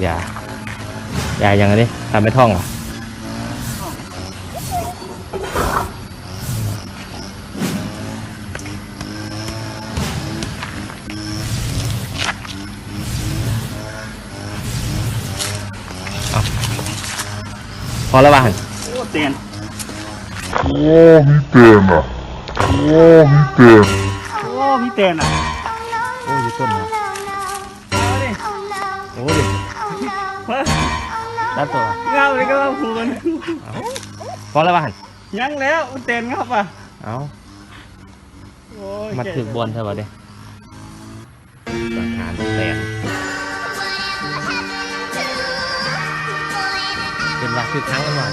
ຢາ ຢາຫຍັງອັນນີ້? ທຳໃຫ້ທ້ອງຫວາ? ເອົາ ພໍແລ້ວວ່າຫັ້ນ. ໂອ້ ແຕນ ໂອ້ ມີແຕນນະ ໂອ້ ມີແຕນ ໂອ້ ມີແຕນນະ ໂອ້ ຢູ່ຕົ້ນນະ ເອົາດິ ໂອ້ ເບິ່ງ ຕັດຕົວ ງາມເລີຍ ກໍວ່າຜູ້ມັນ ເອົາ ພໍແລ້ວວ່າຫັ້ນ. ຍັງແລ້ວ ມັນແຕນງາບວ່ະ ເອົ້າ ໂອ້ຍ ມັນຖືກບ່ອນແທ້ຫວາເດ ປະທານແຕນ ເພິ່ນວ່າຖືກຄັ້ງແລ້ວຫວາ?